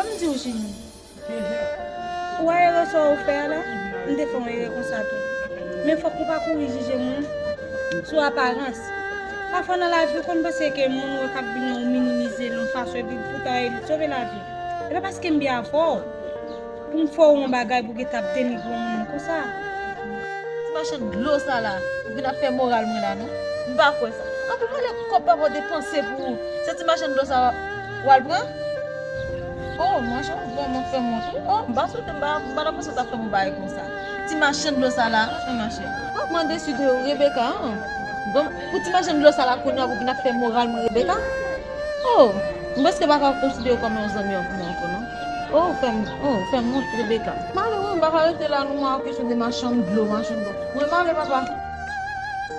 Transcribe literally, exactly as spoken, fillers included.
Ban m di w, Jimmy. Ou wè erè sa ou fè a la? M te fè yon erè konsa tou. Men fòk ou pa kouri jije moun sou aparans. Pafwa nan lavi, ou konn panse ke moun ou wè k ap vini an, ou minimize l yon fason, epi poutan e li t sove lavi w. E pa paske m byen avè w pou m fè w yon bagay pou w gentan ap denigre yon moun konsa. Ti machann dlo sa la, ou vin ap fè moral mwen la, non? M pa kwè sa. Anpil valè kòb papa w depanse pou ou. Se ti machann dlo sa w al pran? Oh, machè, ou vrèman fè m wont, wi. Oh, m pa swete, m pa, m pa ta panse w t ap fè m yon bagay konsa. Ti machann dlo sa la, an, mache. Ou ap mande si de Rebecca, an. Bon, pou ti machann dlo sa la, kounye a pou vin ap fè moral mwen, Rebecca? Oh, m prèske pa ka konsidere w kòm yon zanmi an pou mwen ankò, non. Oh, fè m, oh, fè m wont, Rebecca. Malere, m pa ka rete la, non, mwen, kesyon de machann dlo, machann dlo. Mwen, m ale, papa.